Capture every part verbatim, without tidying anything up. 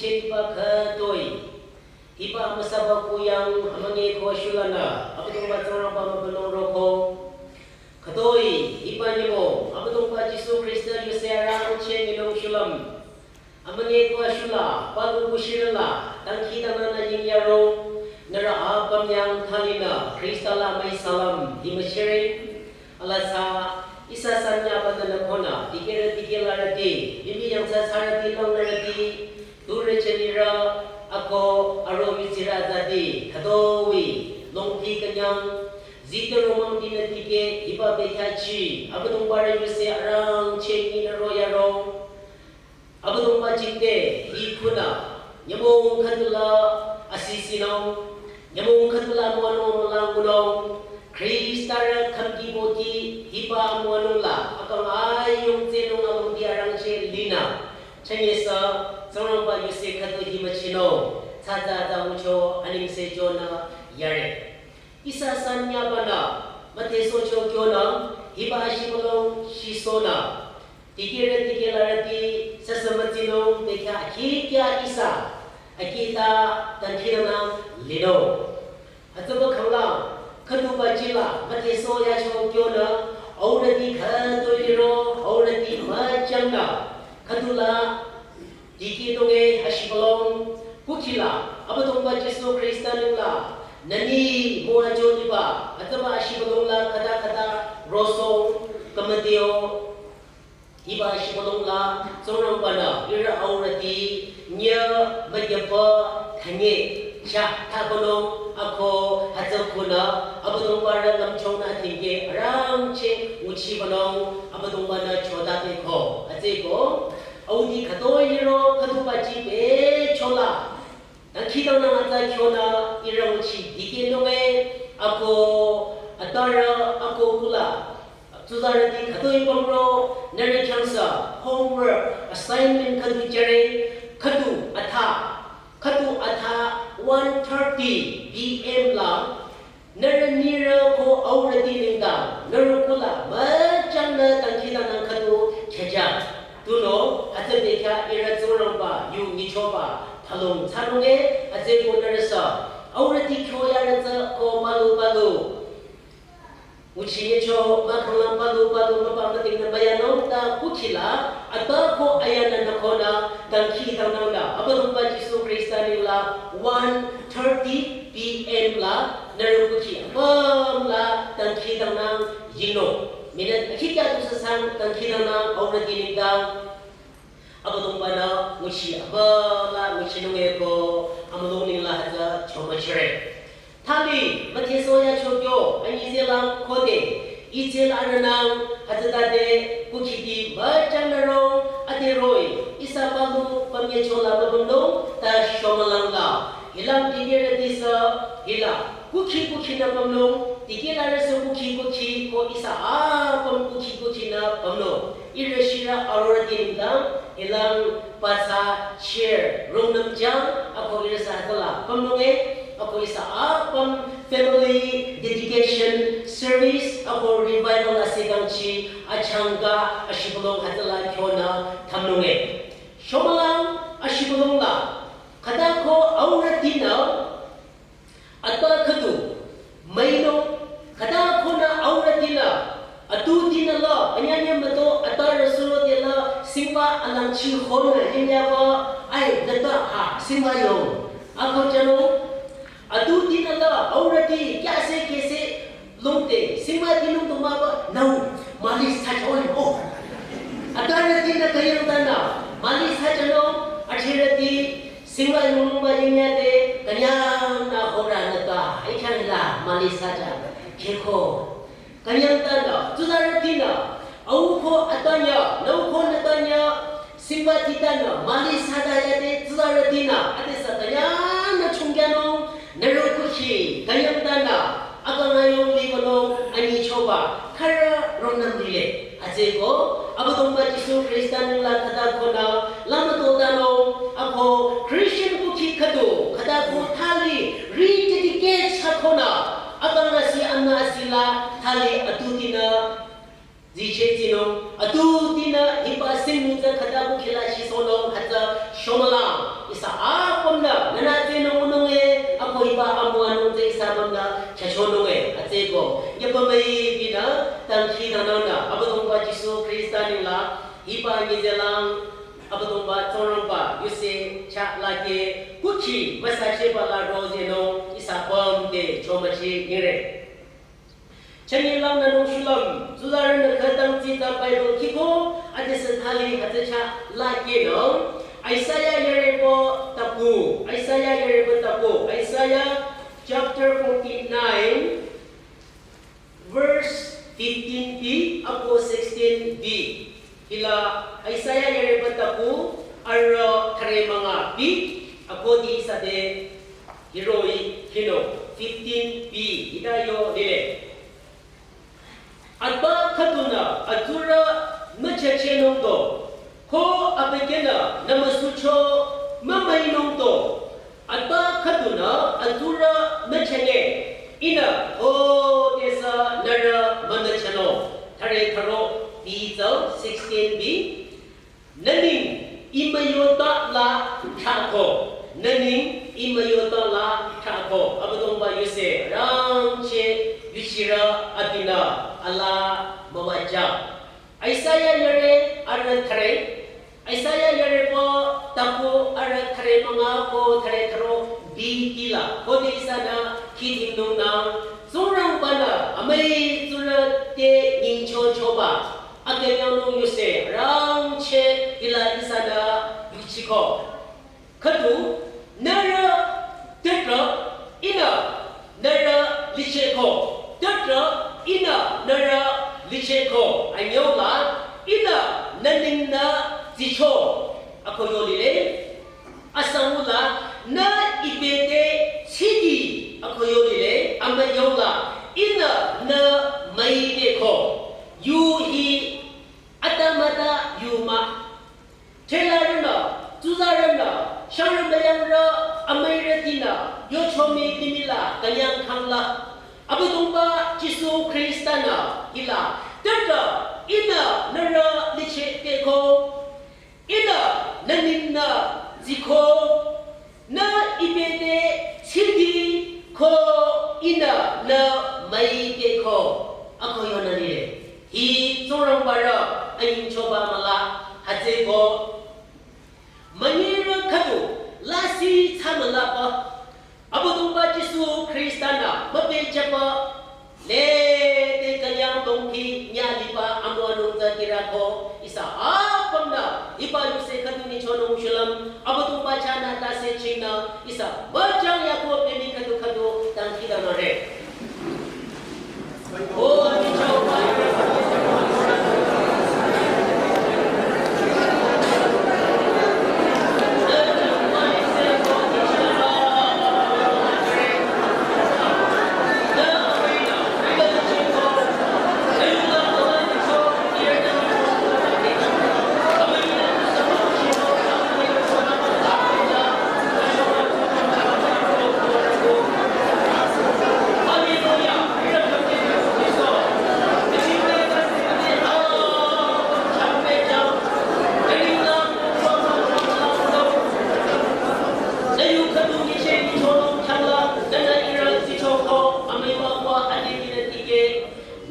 Chinpa khütoi. Hiba amüsaba kuyang amünge ko shulana, Abüdongba Tsingrangba mübünung roko. Khütoi, hiba nyümong, Abüdongba Jisu Khrista yuse arangcheh nyinung shulüm. Amünge ko shula, palu kushirala, dangkhidangnangnü yingyaro, nührü apüm yang thalinü, Khrista la müi salam, hi müshire. Alasa, ihsa sanyaba nü nü khonü, dikehrü dikehlarüti, limih yangthsa thsarüti langnürüti, turü jünirü, ako aro yutsirü zati, khütoi, longpi künyang, zite romang dinü dikeh, hiba bekhyah chi, Abüdongbarü yuse arangcheh nyinü royaro. Abüdongba jingte, hi khunü, nyümong khüdula asisinung, nyümong khüdula müwanung mülangunung, Khristarü khümki boti, hiba müwanung la, akang ayung tsenung alongdi arangcheh linü, chanyesa, Tsingrangba yuse khüdu hi müchinung, tsatsa tsa ngucho, anengse chonü, yare. Ihsa sanyaba nü, müthesohcho kyonü, hiba shibülung shisonü. Dikehrü dikehlarüti, süsü mütsinung, bekhyah akhikya ihsa, akita, dangkhidangnang, linung. Hütsüba khanglang, khüduba jila, müthesoh yacho kyonü, aurüti khütoi liro, aurüti müchangnü, khüdula, dikehdong e ashibülung, kukhila, Abüdongba Jisu Khrista nengla, nüni müwajüniba, ataba ashibülung la khüta khüta, rosong, kümüteo, hiba ashibülung la, Tsingrangba nü, ihrü aurüti, nyü, müyapa, thanye, cha, thabülung, ako, hütsü khunü, Abüdongbarü lümchongnü thingke, arangcheh, nguchibülung, Abüdongba nü chodapeko, hütsüeko, Audi khütoi liro khüduba jibe chola. Dangkhidangnang atsa kyonü ihrü nguchi dikehnung e ako atarü ako kula. Tsuzarüti khütoi pümro nührü khyangsa homework assignment khüdu jüre khüdu atha khüdu atha one thirty P M la Nührü nirü ko aurüti nengdang, nührü kula müchangnü dangkhidangnang khüdu khyajang. Tunüo, hütsü bekhyah ihrü Tsingrangba, yu nyichoba, thalung thsanung e, hütsüeko nührüsü, aurüti kyo yarü tsü ko palu palu. Nguchi nyicho, mahkhang lang palu palu, müpa mütingnü müyanung, ta kukhila, atba ko ayanü nü khonü, dangkhidangnang la, Abüdongba Jisu Khrista nengla, one thirty P M la, nührü kukhi apüm la dangkhidangnang yingnung. Minute akhikya tusü sang dangkhidangnang aurüti nengdang. Abüdongba nü nguchi apüm la nguchinung e ko amülung nengla hütsü chomüchire. Thali, müthesoh yacho kyo, anyi zelang khode, itsel arünang, hütsütade, kukhiti müchangnü rong, ade roh-i, ihsa palu, pamye chola mübüngnung, ta shomülang la. Hilang dikehrüti sü, hila, kukhi kukhinü pümnung, dikehlarüsü kukhi kukhi ko ihsa apüm kukhi kukhinü pümnung. Ihrü shirü arorüti nengdang, hilang patsa share, rungnüm jang, ako ihrüsü hütsüla pümnung e, ako ihsa apüm family dedication service, ako revival asikangchi, achangka, ashibülung hütsüla kyonü thamnung e. Shomülang, ashibülung la, khüta ko aurütinü, atba khüdu, müinung, khüta khonü aurütinü, atutinü la, anyanya müto, atarü sulo de la, singba alangchi khonü, yinyaba, ai, nüta, ha, singba yong. Ako jano, atutinü la, aurüti, kyase, kyase, longte, singba tinung tumaba, nau, mali sa chawai, oh. Atarütinü kayang tanü, mali sa jano, achirüti, Singba yungnungba yingyade, kanyang nü hora nüta, ikhyang la, mali saja, kheko. Kanyang tanü, tsuzarütinü, auko atanya, nauko nütanya, singba titanü, mali sada yade, tsuzarütinü, adesa kanyang nü chungyanung, nührü kukhi, kanyang tanü, akangayong libanung, anyi choba, khara rongnam lile. Hütsüeko, Abüdongba Jisu Khrista nengla khüta khonü, lama totanung, ako Christian kukhi khüdu, khüta ko thali, rededicate sa khonü, akangasi amnü asila, thali atutinü, ziche tinung, atutinü, hiba singnu tsü khüta kukhila shisonung, hütsü shomülang. Ihsa apümnü nünü tsünung nunge, ako hiba amüwanung tsü ihsa apümnü chachonunge, atsüko. Nyapümai binü, tangki dangnangnü, Abüdongba Jisu Khrista ninglang, hiba nyizelang, Abüdongba Tsingrangba, yuse cha lake, kuchi, müsacheba la rozenung, ihsa apüm te chomachi nire. Chani lang nü nung shulüm, tsuzarünü khütang tsita Bible kiko, adesü thali hütsücha lakenung, Isaiah yarübo taku, Isaiah yarübo taku, Isaiah chapter forty-nine, verse fifteen b, ako sixteen b. Hila Isaiah yarübo taku, arüh thüre münga b, ako di sade, hiroh-i hino, fifteen b, hita yo lile. Atba khüdunü atsurü müchachenung do, ko abükyünü nümüsucho mümüinung do, atba khüdunü atsurü müchane, ihnü ko tesü nührü münüchanung, thüre thüro b tsü sixteen b. Nü neng imüyota la thsako. Nü neng imüyota la thsako. Abüdongba yuse rangcheh yuchirü abinü alaa müwajüng. Isaiah yarü arüh thüre. Isaiah yarübo taku arüh thüre münga ko thüre thüro b tila. Khode ihsanü khidingnungnang. Tsingrangbanü amüi tsurü te nyingchochoba. Akünyangnung yuse rangcheh ila ihsanü yuchiko. Khüdu, nührü tüdrü ihnü nührü lichehko. Tüdrü ihnü nührü lichehko. Anyüla ihnü nü neng nü zicho. Ako yo lile. Asangula nü ibete chidi ako yo lile, amüyola ihnü nü müibeko. Yu hi atamata yu mah. Thülarünü, tsuzarünü, shangrü müyangrü, amüirütinü, yochomi limih la künyang khangla. Abüdongba Jisu Khristanü hila, tüdrü ihnü nührü lichehbeko. Ihnü nü neng nü ziko, nü ibete chidi ko ihnü nü müibeko. Ako yonü lile. Hi Tsingrangbarü anyingchoba mala hütsüko. Münyirü khüdu lasih thsamülaba. Abüdongba Jisu Khristanü müpehjüba lede künyang dongpi nyaliba amüwanung tsü tirako ihsa apümnü hiba yuse khüdu nyichonung shulüm Abüdongba chahnü tase chingnü ihsa müchang yako pemi khüdu khüdu dangkhidangnangre.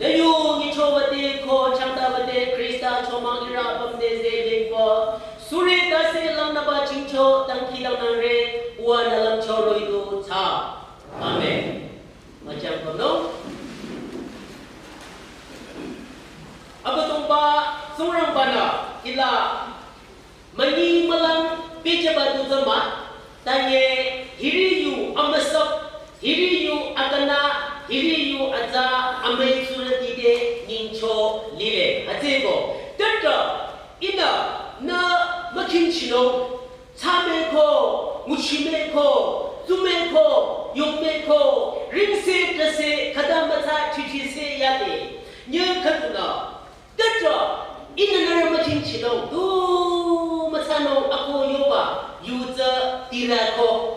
Nü yu nyichowüde ko changtawüde Khrista chomang ihrü apüm te zeh lingko. Suri tase langnüba chingcho dangkhidangnangre, uwa nü lümcho roh-i du thsa. Amen. Müchang kono. Abüdongba Tsingrangbanü hila münyi mülang pehjüba du tsü mah, tanye hiri yu amüsap, hiri yu akana, hiri yu atsa amüi tsurüti te nyingcho lile. Hütsüko, tüdrü ihnü nü mükhingchinung, thsameko, nguchimeko, tsumeko, yongmeko, ringse drüse, khüta mütsa chichise yade, nye khüdunü, tüdrü ihnü nührü mükhingchinung, du mütsanung ako yoba, yu tsü tirako.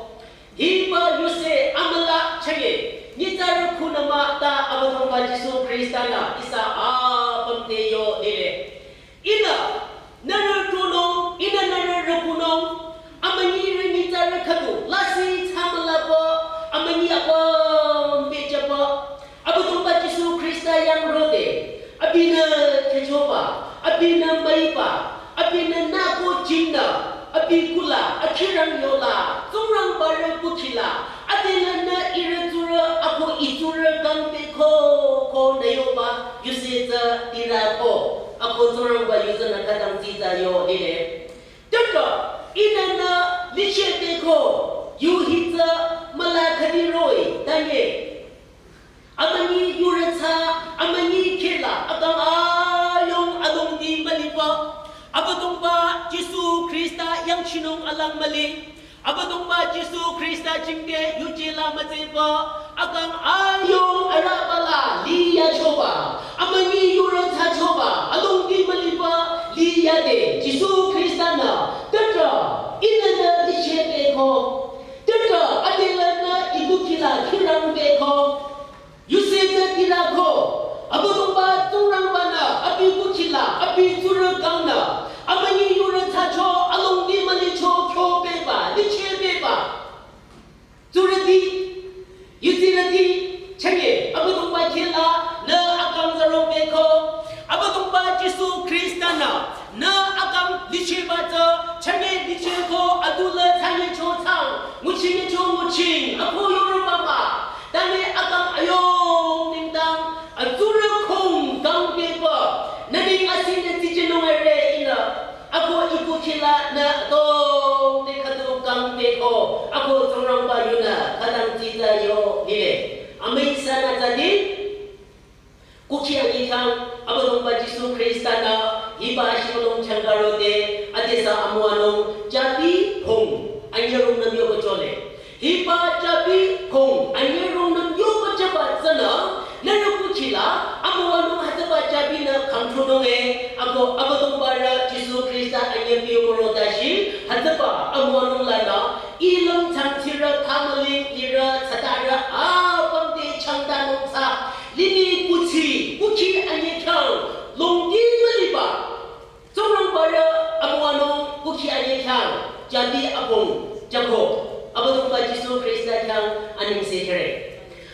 Hiba yuse amüla chünye, nyitsarü khunü mah ta Abüdongba Jisu Khristanü ihsa apüm te yo lile. Ihnü nührü tunung, ihnü nührü rükunung, amünyi ringi Abinü khechoba, abinü müiba, abinü nüko jingnü, abi kula, akhirang yola, Tsingrangba rü kukhila, adelanü ihrü tsurü, ako itsurü kangpeko, ko nü yoba, yuse tsü tirako, ako Tsingrangba yuse nü khütang tsitsa yo lile. Tütü, ihnü nü lichepeko, yu hi tsü müla khüdi roh-i, tanye. Amünyi yurü tsü, amünyi khehla, akang ayung alongdi müliba. Abüdongba Jisu Khrista yangchinung alang müli. Abüdongba Jisu Khrista jingte yuje la mütseba. Akang ayung arüba la liyachoba. Amünyi yurü tsü choba, alongdi müliba liyade. Jisu Khrista nü, tütü, ihnü nü lichepeko. Tütü, adelanü ikukhila khirang peko. Yuse tsü tirako, Abüdongba Tsingrangba nü, abi kukhila, abi tsurü kangnü, amünyi yurü tsü cho, alongdi mülicho kyo beba, liche beba. Tsurüti, yutsirüti, chanye, Abüdongba khehla, nü akang zaro beko, Abüdongba Jisu Khrista nü, nü akang licheba tsü, chanye licheko, adula chanye cho tsang, nguchinye cho nguching, ako yoro baba. Tanye akang ayung nengdang, atsurü khong kangpeba, nü ning asing nü tsichinung ere ihnü, ako ikukhila nü atong ne khüdu kangpeko, ako Tsingrangba yunü, khütang tsitsa yo lile. Amüi sanü tsadi, kukhi anyikhyang, Abüdongba Jisu Khrista nü, hiba shibülung changkarode, adesü amüwanung, jabi khong, anyirung nü myoba chole. Hiba jabi khong, anyirung nü myoba chaba tsünü, nührü kukhila, amüwanung hütsüba jabi nü khangthunung e, ako Abüdongba rü Jisu Khrista anyir myoba rodashi, hütsüba amüwanung lanü, ilang changchirü, tamaling, lirü, tsatarü, apüm te changtanung tsü, Lini kuthsi, kukhi anyikhyang, longdi müliba. Tsingrangba rü amüwanung kukhi anyikhyang, jabi apüm, jako, Abüdongba Jisu Khrista khyang anengse kere.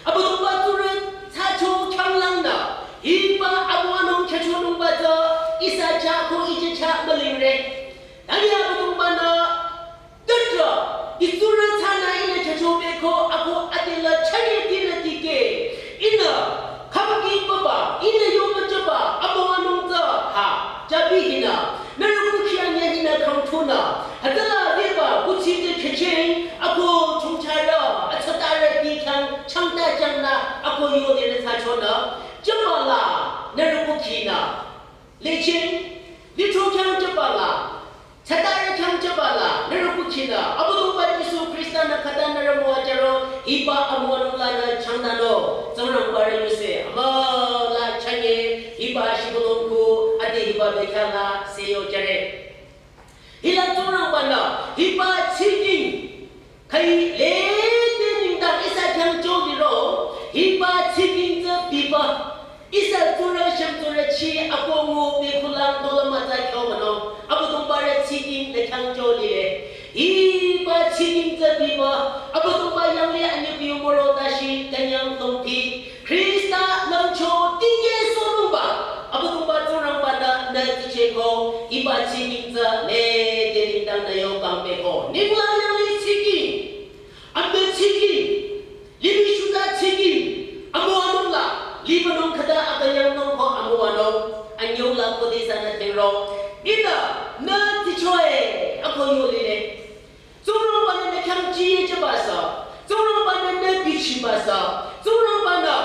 Abüdongba tsurü tsü cho khyanglangnü, hiba amüwanung khyüchonungba tsü, ihsa chah ko ije chah mülingre. Tanye Abüdongba nü, Tütü, itsurü tsünü ihnü khyücho beko ako adela chanye dinü dikeh. Ihnü, khümki baba, ihnü yoba chaba, amüwanung tsü, ha, jabi hinü. Nührü kukhi anyü hinü khangthunü. Hütsüla liba, kuthsi te khyücheng, ako chungcharü, atsatarü dikhyang, changta changnü, ako yonirü tsü chonü. Chaba la, nührü kukhinü. Lecheng, lithrokhyang chaba la, tsatarü khyang chaba la, nührü kukhinü, Abüdongba Jisu Khrista nü khüta nührü müwajüro, hiba amüwanung lanü changtanung, Tsingrangba rü yuse, amüla chanye, hiba shibülung khu, ade hiba bekhyah la, seyojüre. Hila Tsingrangba nü, hiba tsiking, Khüi lede nengdang ihsa khyang cho liro, hiba tsiking tsü biba. Ihsa tsurü shümtsurü chi akongu bekhulang dola mütsa kyo mano. Abüdongba rü tsiking nü khyang cho lile. Hiba tsiking tsü biba. Abüdongba yanglih anyü biu moro tashi künyang tongpi. Khrista lümcho tikehsohnungba, Abüdongba Tsingrangba nü nü ticheko, hiba tsiking tsü lede nengdang nü yo kangpeko. Ninglang yanglih tsiking, amde tsiking, limih shuta tsiking, amüwanung la, libanung khüta akünyangnung ko amüwanung, anyüla kode sanü tingro. Ihnü, nü tichoe, ako yo lile. Tsingrangba nü nü khyang chiye chaba sü, Tsingrangba nü nü bichiba sü, Tsingrangba nü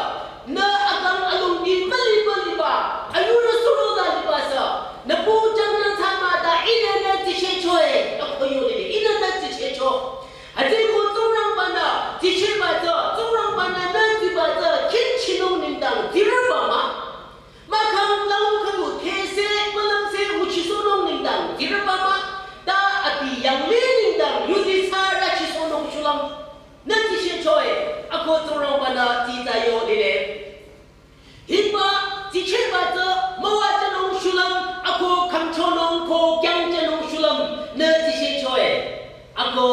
nü akang alongdi müliba liba, ayurü suro la liba sü, nü pu chang nang thama ta ihnü nü tichehchoe, akoyo lile, ihnü nü tichehcho. Hütsüko Tsingrangba nü tichehba tsü, Tsingrangba nü nü tiba tsü, khin chinung nengdang tirüba mah. Mahkhang lang khüdu these, malamse nguchisohnung nengdang, tirüba mah, ta abi yanglih nengdang, yuzi thsarü chisohnung shulüm. Nü tichehchoe, ako Tsingrangba nü tita yo lile. Hiba tichehba tsü, müwajünung shulüm, ako khümchonung ko kyangchonung shulüm, nü tichehchoe. Ako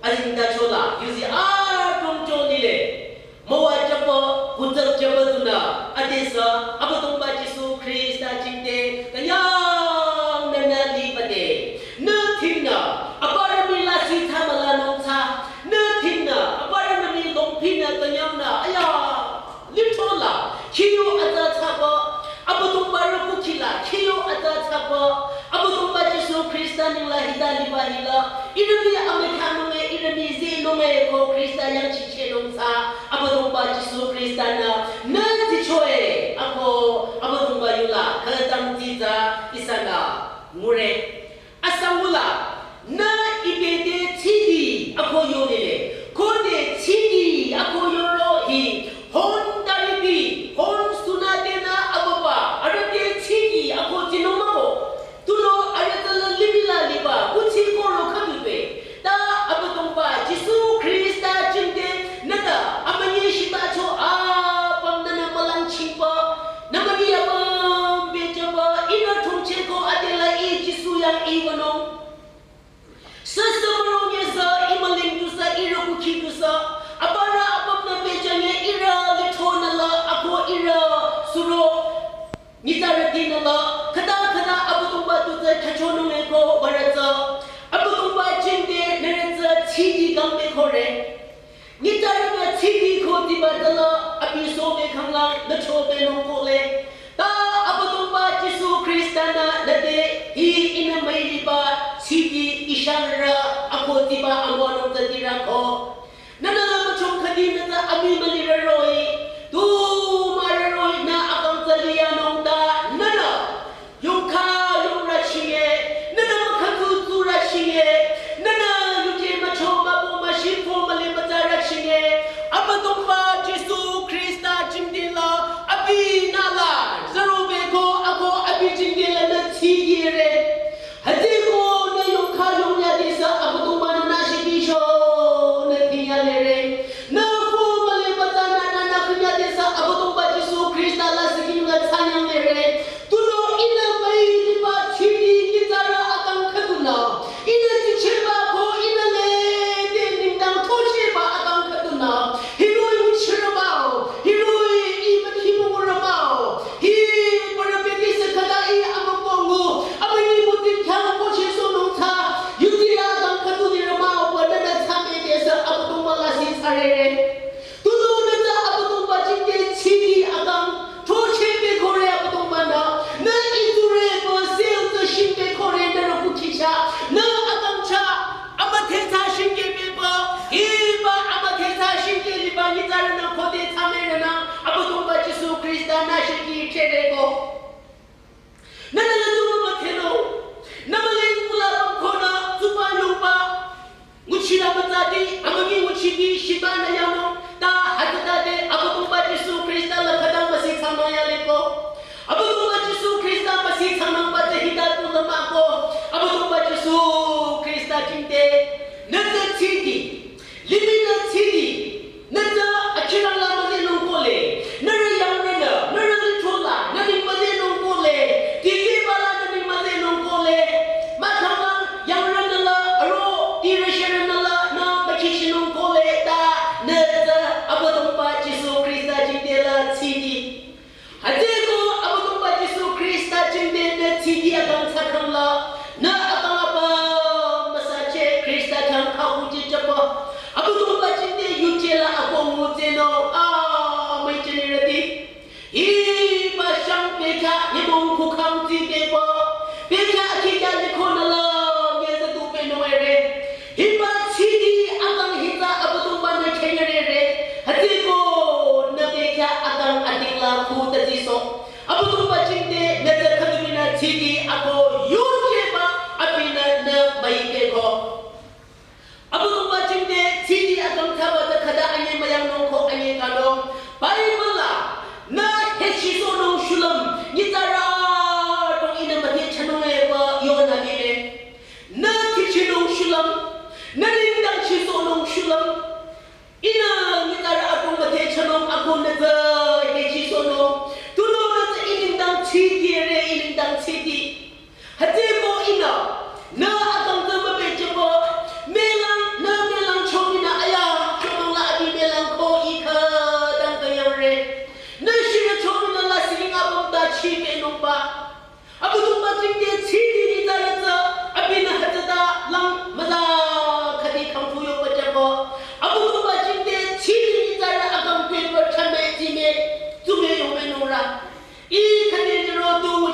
azingda chola, yuzi adrong cho lile. Müwajüba, kutsakjüba dunü, adesü, Abüdongba Jisu Abüdongba rü kukhila, khiyo atsa tsaba, Abüdongba Jisu Khrista nengla hita liba hila, ihrü mii amekha nunge, ihrü mii zii nunge ko Khrista yangchichehnung tsü, Abüdongba Jisu Khrista-nü, nü tsichoe, ako Abüdongba yula, khütang tsitsa, ihsanü, ngure. Asangula, nü ibete tsidi ako yonile, khode tsidi ako yoro hi, hon taribi, hon sunatenü ababa, arüte tsidi ako tsinung mako, tunüo arütala limih la liba, kuthsi koro khüdube, ta Abüdongba, Jisu Khrista jingte, nüta, amünyi shitacho apüm nünü mülangchingba, nü münyi apüm bejaba, ihnü thongcheko adela ih Jisu yang ih wünung. Süsü mürong yesa, ih müling tusü, ihrü kukhi tusü, abürü apümnü bejanye ihrü lithonüla, ako ihrü suro. Nyitsarütinüla, khüta khüta Abüdongba tu tsü khyüchonung eko würü tsü, Abüdongba jingte nührü tsü tsidi kangbe kore. Nyitsarünü tsidi ko tiba tala, abi sobe khanglang, nü chobenung kole. Ta Abüdongba Jisu Khrista-nü nüte, hi ihnü müi liba, tsidi ishangrü, ako tiba amüwanung tsü tirako. Nünü la müchong khüdi nüta amii mülirü roh-i, tu mürü roh-i nü akang tsü liyanung ta nünü. Yongkha yongrü chinge, nünü mükhütu turü chinge, nünü yuje mücho mübü müshi ko müli mütarü chinge, Abüdongba Jisu Khrista jingtela, abinü la, zürobe ko ako abi jingtela nü tsigire. Hütsüko nü yongkha yongyadesü Abüdongba-nü nü shikicho nü tinyalere. Nü ko müli mütanü nü nü künyadesü Abüdongba Jisu Khrista la sikinü thsanyanglere. Tunüo ihnü müi liba tsidi nyitsarü akang khüdunü. Ihnü tsicheba ko ihnü lede nengdang throchehba akang khüdunü. Hiroh-i nguchirü mah-o, hiroh-i ih mükhimongurü mah-o, hi parabeti se khüta ih amübüngu, amünyi müti khyang kochehsohnung tsü, yuti akang khüdu dirü mah-o, pa nünü tsü müdesü Abüdongba la si thsarere. Tunüo nüta Abüdongba jingte tsidi akang, throchehbe kore Abüdongba-nü, nü iture pa sel tsü shingbe kore nührü kukhi chah, nü akang chah, amüdhethsa shingkeh beba, hiba amüdhethsa shingkeh liba nyitsarünü khode thsamerünü, Abüdongba Jisu Khrista nü shiki chere ko. Nünü la tu mümüdhenung, nü müling kula bangkonü, tsuba yongba, nguchila mütsadi, amünyi nguchidi, shibanü yanung, ta hütsütade, Abüdongba Jisu Khrista la khütang müsi thsamüyale ko. Abüdongba Jisu Khrista müsi thsanungba te hita tu lümako. Abüdongba Jisu Khrista jingte. Nüte tsidi. Limih nü tsidi. Nüte akirang la mülenung kole. Nührü yangrünü. Nührü lithro la. Nü ning mülenung kole. Titi bala nü ning mülenung kole. Müthanglang yangrünü la. Aro. Tirü shirünü la. Nü mükhichinung kole. Ta. Nüte Abüdongba Jisu Khrista jingte la tsidi. Hütsüko Abüdongba Jisu Khrista jingte nü tsidi akang thsakhangla, nü akang apüm müsache Khrista khyang khahuji chaba. Abüdongba jingte yuje la ako ngutsenung, a, müichenirüti. Hiba shang pekha nyümong kukhang tsibeba. Pekha akikya likhonü la, ngezatu penung ere. Hiba tsidi akang hita Abüdongba-nü khenyerere, hütsüko nü bekhyah akang adingla khu tatsiso. Abüdongba jingte nüte khüdubinü tsidi ako yujeba abinü nü müibeko. Abüdongba jingte tsidi akang thsaba tsü khüta anyemüyangnung ko anyekanung. Bible la, nü hechisohnung shulüm, nyitsarü tong ihnü müdhechanung eba yonü lile. Nü thichinung shulüm, nü nengdang chisohnung shulüm. Ihnü nyitsarü akung müdhechanung akung nüte hechisohnung. Tunüo nüte ih nengdang chidire, ih nengdang chidi. Hütsüko ihnü, nü akang te mübechebo, melang, nü melang chominü aya, chomang la abi melang ko ih khütang kayangre. Nü shirü chominü la siling apüm ta chibenungba. Abüdongba jingte tsidi nyitsarü tsü, abinü hütsüta lang müza khüdi khangphu yoba jüba. Abüdongba jingte tsidi nyitsarü akang pehba chame tsime, tsume yongmenungra. Ih khüdi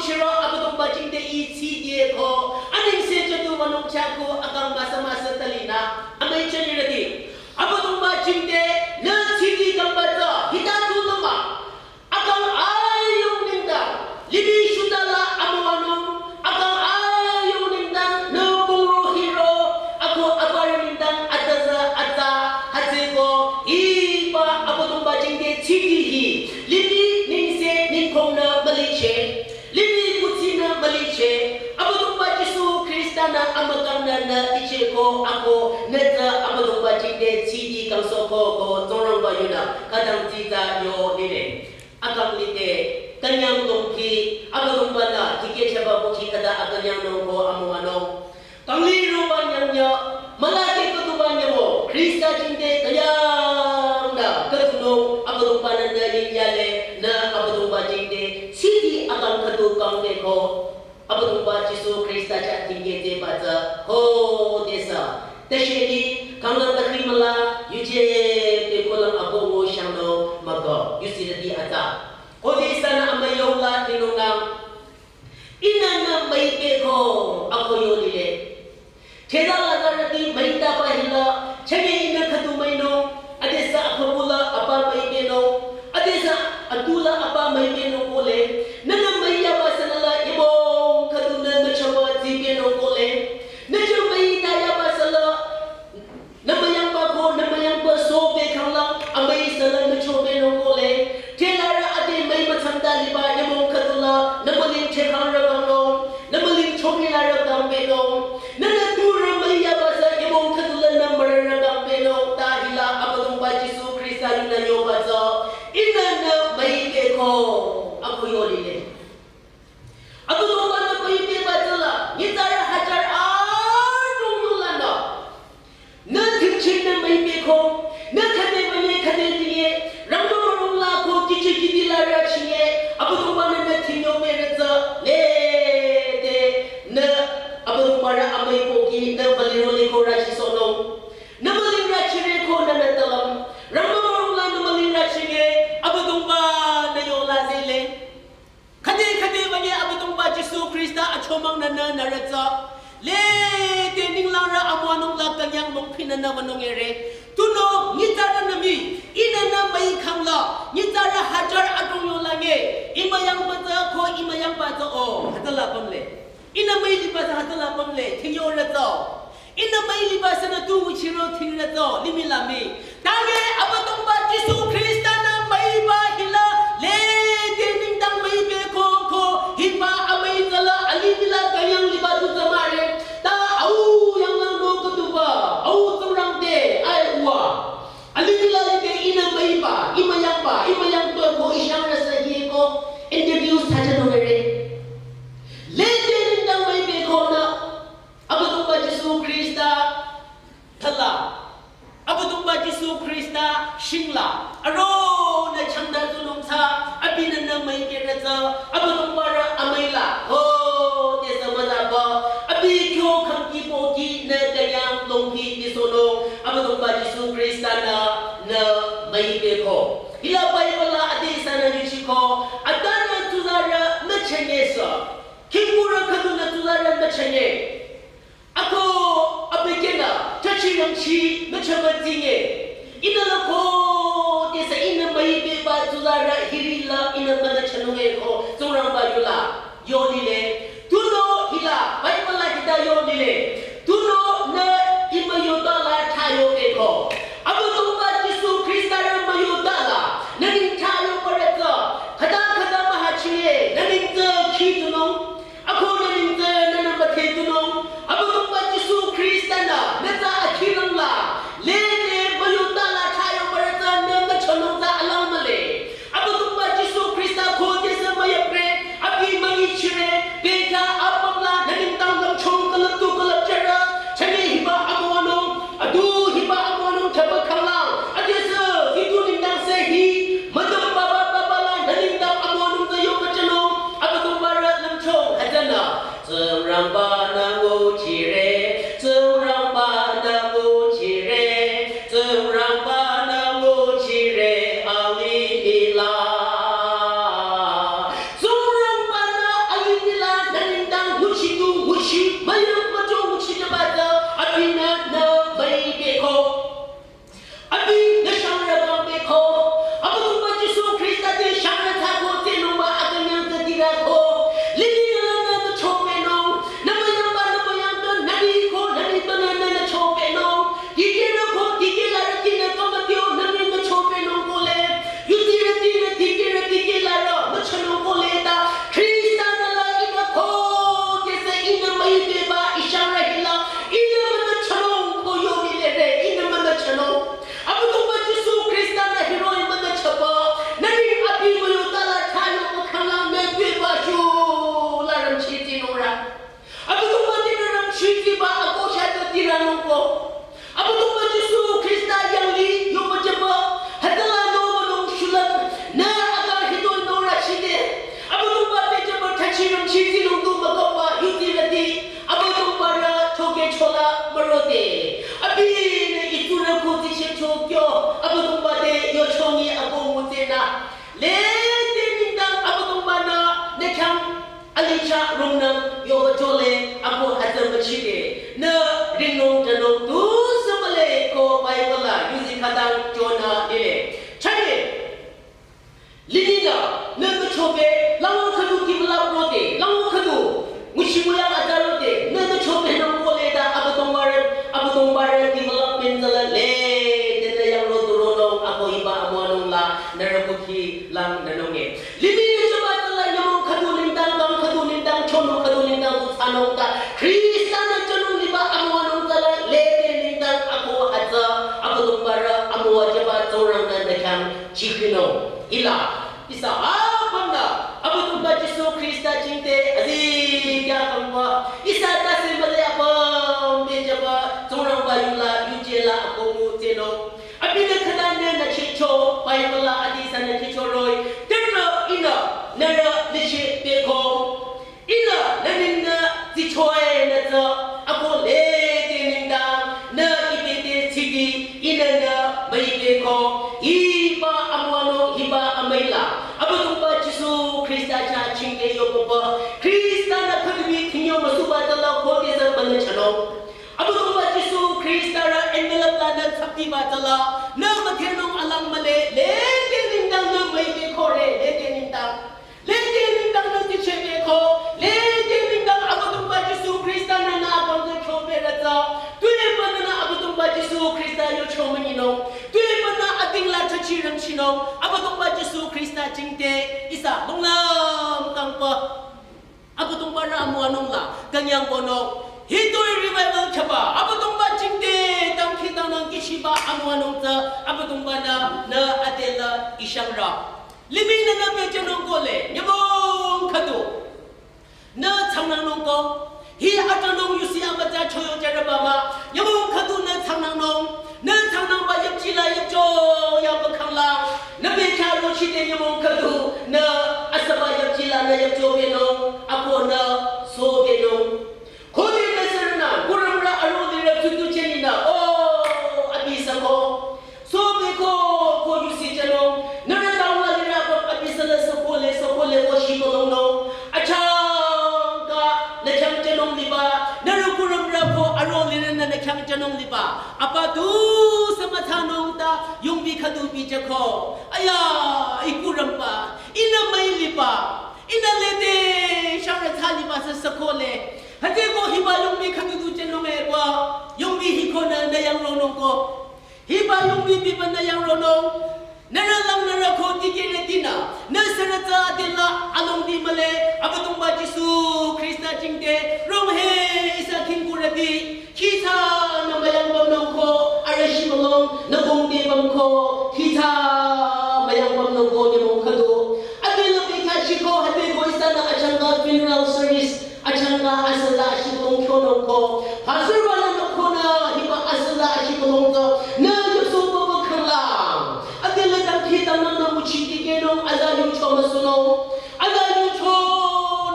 Shiro Abüdongba jingte ih tsidi ko, anengse jüdu wünung chah ko akang müsa müsa talinü, amüi chah lirüti. Abüdongba jingte, nü tsidi kangba tsü, hita tu lümah. Akang ayung nengdang, limih shutala amüwanung, akang ayung nengdang, nü pungro hiro, ako aparü nengdang, atüzü atsa, hütsüko, hiba Abüdongba jingte tsidi hi, limih nengse nengkong nü müliche. Limih kuthsinü müliche, Abüdongba Jisu Khrista-nü amükangnü nü icheko ako nü tsü Abüdongba jingte tsidi kangsohko ko Tsingrangba yunü khütang tsitsa yo lile. Akang lide, künyang dongki, Abüdongba-nü tikehchehba kuki khüta akünyang dongko amüwanung. Kangli roba nyangnya, mülake khütuba nyamo, Khrista jingte künyang nü, khütunung, Abüdongba-nü nü yingyale, nü Abüdongba jingte, tsidi akang khütu kangte ko, Abüdongba Jisu Khrista chah tingke te ba tsü, ho desa, tasheli, kanglang takhi müla, yuje, te kolang abo wo shangno, mako, yusi dadi atsa. Ho desa nü amüyola, tinungang, Ihnü nü müipehko ako yo lile. Theda lazarüti müitaba hila, chenge ihnü khütu müinung, adesü akhübula apa müipehnung, adesü atula apa müipehnung kohle, nünü müiyaba sünüla yibong khütu nü nü chaba tsipehnung kohle, nü chah müitayaba süla, Nümüyangba ko, nümüyangba sohbe khanglang, amüi süla nü chobe nung kohle. Thelarü ade müi mütsangda liba yamong khütula, nümüling chekhang rükangnung, nümüling chobi la rükangbinung. Nünü turü müiyaba sa yamong khütula nü mürü rükangbinung. Ta hila Abüdongba Jisu Khrista yunü yoba tsü, ihnü nü müipehko, ako yo lile. Abüdongba-nü müipehba tsüla, nyitsarü hajar adrong yolanü. Nü thingchingnü müipehko, nü khüde münye khüde tinye, rangmü mürongla ko kichi kidi la rüchinye, Abüdongba-nü nü thingyo müirü tsü, lede, nü, Abüdongba-rü amüi pohki, nü baliro liko rüchisohnung. Nü müling rüchire ko nünü talam, rangmü mürongla nü müling rüchinye, Abüdongba-nü yola zele. Khüde khüde wünye Abüdongba Jisu Khrista achomang nünü nürü tsü. Lede ninglangrü amüwanungla künyang mongphinü nü wünung ere. Tunüo nyitsarünü mii, ihnü nü müikhangla, nyitsarü hajar adrong yolange, imüyangba tsü ko imüyangba tsü o, hütsüla pümle. Ihnü müiliba tsü hütsüla pümle, thingyorü tsü. Ihnü müiliba sünü tu nguchiro thingrü tsü, limih la mii. Tange Abüdongba Jisu Khrista-nü müiba hila, lede nengdang müipehko ko, hiba amüi tsüla, alimih la künyang liba tu tsü mahre. Ta au yanglang no khütuba, au Tsingrang te, ai uwa. Alimih la lide ihnü müiba, imüyangba, imüyangba ko, ishangrü sü hiko, introduce thsacha nung ere. Lede nengdang müipehko nü, Abüdongba Jisu Khrista thala. Abüdongba Jisu Khrista shingla. Aronü changda tunung tsü, abinü nü müipehrü tsü, Abüdongba-rü amüila. Ho, tesü müzaba. Abi kyo khangki pohki nü künyang longpi tisohnung. Abüdongba Jisu Khrista-nü, nü müipehko. Hila Bible la ade ihsanü yuchiko. Atanü tsularü müchanye sü. Khingkurü khüdunü tsularü müchanye. Ako abükyünü, chachi yangchi, müchaba tsinye. Ihnü la ko, tesü ihnü müipehba tsularü hirila, ihnü münü chanunge ko, Tsingrangba yula, yo lile. Tunüo hila, Bible la hita yo lile. Tunüo nü imüyota la thayo eko. Abüdongba Jisu Khrista-rü müyota la, nü ning thayo parü tsü, khüta khüta mühachiye, nü ning tsü khi tunung. Ako nü ning tsü nünü müthe tunung, Abüdongba Jisu Khrista-nü, nü tsü akhirang la, lede müyota la thayo parü tsü nü nü chonung tsü alang mühle. Abüdongba Jisu Khrista ko tesü müyapre, abi münyichire, Shitsi lungdu makapa yuti rati, Abüdongba rü choke chola mürode. Abinü itsurü kuti che chokyo, Abüdongba te yochongi ako mutena. Lede nengdang Abüdongba-nü nü khyang alicha rungnüm yoba jole ako hütsü müchide. Nü ringnung jünung tu sümüle ko Bible la yuzi khütang Jona lile. Chale. Lininü, nü nü chobe, lango khüdu ki mülap rode, lango khüdu, nguchi nguya atarode, nü nü chobe nü kole da Abüdongba rü, Abüdongba rü development zala le, de nü yang ro duro nung, ako hiba amüwanung la, nü rü kuki lang nü nunge. Lininü choba zala nyümong khüdu nengdang, dang khüdu nengdang, chonung khüdu nengdang, tu sanung da, Krista nü chonung liba amüwanung zala le, de nengdang, ako hütsü, Abüdongba rü, amüwa jüba Tsingrang nü nü khyang, chikino, ila, ihsa apümnü, Abüdongba Jisu Krista jingte, azikyah kangba, ihsa tase müle apüm, bejüba, Tsingrangba yula, yuje la, akomu, tseno. Abinü khüta nü nü chicho, Bible la, adi sa nü chicho roh-i, tüdrü ihnü, nührü, nü chi, beko. Ihnü nü nengdang zichoe nü tsü, ako lede nengdang, nü ibe te tsidi, ihnü nü müibe ko, hiba amüwanung, hiba amüila. Abüdongba Jisu Krista chah chingke yokoba, Krista nü khüdubi tingyo müsuba tala ko te sa bane chano. Abüdongba Jisu Krista rü envelope la nü tsaptiba tala, nü müthenung alang müle, lede nengdang nü müibe kore, lede nengdang. Lede nengdang nü tichebe ko, lede nengdang Abüdongba Jisu Krista nü nü apüm te kyobe rü tsü, tuepü nü nü Abüdongba Jisu Krista yocho münyinung, tuepü nü ating la tachirang chinung, Abüdongba Jisu Krista jingte ihsa lunglam kangba, Abüdongba rü amüwanung la, kanyang kono, hitoi revival chaba, Abüdongba jingte, tangki tanang kichiba amüwanung tsü, Abüdongba nü, nü adela ishang rü. Limih nü nü pehjünung kole, nyümong khüdu. Nü changnangnung ko. Hi atünung yusi amütsa choyo jürüba mah. Nyümong khüdu nü changnangnung. Nü changnangba yüpjila yüpjo yaba khanglang. Nü pehjü rochide nyümong khüdu. Nü asüba yüpjila nü yüpjo benung. Ako nü so benung. Khode nü sürünü, kurümrü aro lirü tutu cheninü, oh, abi sako. So beko, ko yusi chenung, nührü taula lirü ko abi sala sako le, sako le, o shi kolong nung. Achangka, nü khyang chenung liba, nührü kurümrü ko aro lirü nü nü khyang chenung liba. Apa tu sama thanung ta, yungbi khüdu bi cheko. Aya, i kurümba, ihnü müi liba, ihnü lede, shara tha liba sa sako le. Hütsüko hiba yungbi khüdu du chenung e kwa, yungbi hiko nü nü yang ronung ko. Hiba yungbi biba nü yang ronung. Nührü lang nührü ko dikehrütinü. Nü sürü tsü adela alongdi mühle, Abüdongba Jisu Krista jingte, rong he ihsa khingkurüti. Khitsa nü müyang pümnung ko, arüh shibülung, nü kongde püm ko, khitsa müyang pümnung ko, nyümong khüdu. Adela bekhyah shiko, hütsüko ihsanü achangka funeral service. Achangka asüla ashibülung kyonung ko. Pastor banü nü konü hiba asüla ashibülung tsü. Nü yusu baba khanglang. Adela tangki tanang nü muchiti kenung aza yucho müsunung. Aza yucho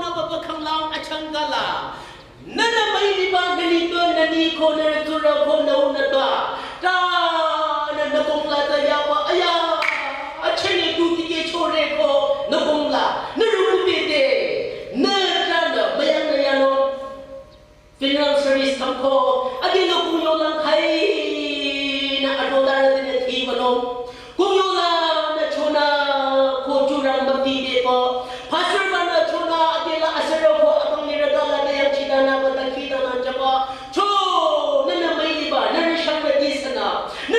nü baba khanglang achangka la. Nü nü müi liba nü ni to nü ni ko nü rü tsurü ko nü u nü ta. Ta nü nü kong la ta yaba aya. Achene tu tikeh chore ko nü kong la. Nü rü ku bete. Nü ta nü müyang nü yanung. Funeral service kam ko, adi nü kung yolang khai nü adodarütinü thi banung. Kung yolang nü chonü ko churang bapti de ko. Pastor banü chonü adela asüro ko akang lirü dala de yang chita nü bata khita nü chaba. Cho, nü nü müi liba, nü rü shang rüti sünü. Nü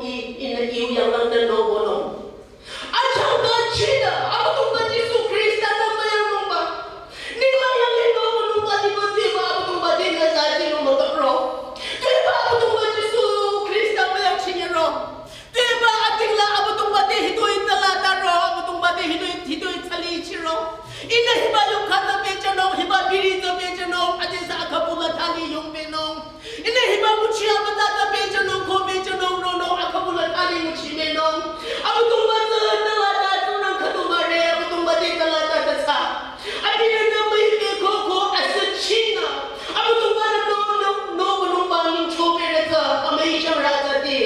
I, ihnü iu yanglang nü nobo nung. Achangka chinü, Abüdongba Jisu Khrista nü müyangnungba. Ninglang yanglih nobo nungba liba tuiba Abüdongba te nü zaji nung mütapro. Tuiba Abüdongba Jisu Khrista müyangchinyero. Tuiba atingla Abüdongba te hitoi talataro, Abüdongba te hitoi, hitoi thali chiro. Ihnü hiba yukha tsü pehjünung, hiba biri tsü pehjünung, adesü akhabula thali yungpehnung. Ihnü hiba nguchi amütsa tsü pehjünung, ko pehjünung, ronung, akhabula thali nguchimehnung. Abüdongba tsü talata tsurang khüdu mare, Abüdongba te talata tasa. Abinü nü müipehko ko asüchinü. Abüdongba nü no, no, no, no, ba ningcho pehre tsü, amüi chang ra tsü te.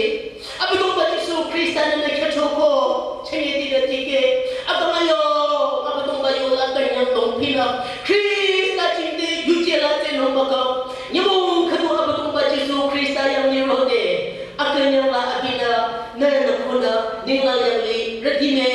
Abüdongba Jisu Khrista nü nü khyüchoko, chünye dila tikeh, akang ayo, Abüdongba yola künyang longphinü, Khrista jingte yuje la tsenung bakang, nyümong khüdu Abüdongba Jisu Khrista yanglih rode, akünyang la abinü, nü nü khunü, ninglang yanglih, rüdime,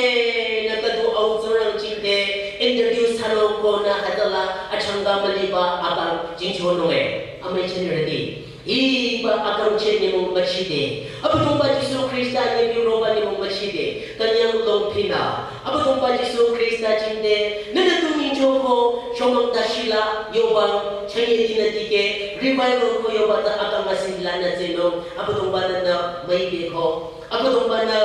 nü khüdu au tsurang jingte, introduce thsanung ko nü hütsüla, achangka müliba, akang jingchonunge, amüi chünye rüdi. Hiba akang chünye mung müchide. Abüdongba Jisu Khrista nyi bi roba nyi mung müchide. Künyang longphinü. Abüdongba Jisu Khrista jingte. Nünü tu ningchoko. Shomang dashila. Yobang. Chünye dinü tikeh. Revival ko yoba ta akang müsila nü tsenung. Abüdongba nünü müipehko. Abüdongba nü,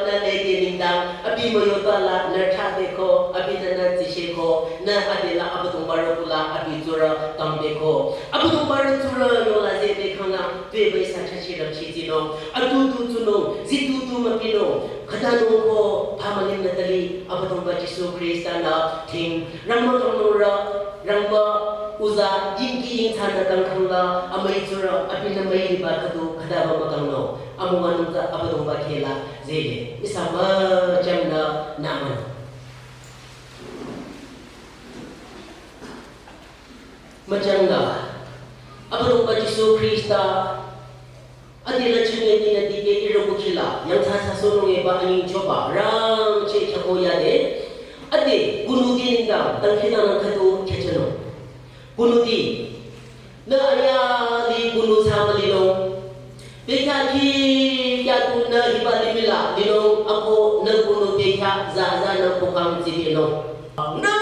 nü lede nengdang, abi müyotala, nü thadeko, abi nü nü tsisheko, nü adela Abüdongba rokula, abi tsurü kangpehko. Abüdongba rü tsurü yola zehpehkhangla, tuepü ihsa chachirüm chitsinung, atutu tsunung, zitutu müpinung, khütanung ko, phamüling nü tali, Abüdongba Jisu Khrista nü, ting, rangmü kangnung rü, rangmü uza, yingki yingthsanü kangkhangla, amüi tsurü, abinü müiliba khüdu, khütaba mükangnung. Amüwanung tsü Abüdongba khehla zele. Ihsa müchangnü nümün. Müchangnü. Abüdongba Jisu Khrista. Adela chünye dinü tikeh ihrü kukhila. Yangthsa thsasohnung eba anyingchoba. Rangcheh khyako yade. Ade, kunuti nengdang, dangkhidangnang khüdu khyüchonung. Kunuti, nü aya li kunu thsa mülinung. Bekhyah khi, khyah tu nü hiba limih la linung, ako nü kunu bekhyah za za nü kokang tsilinung. Nü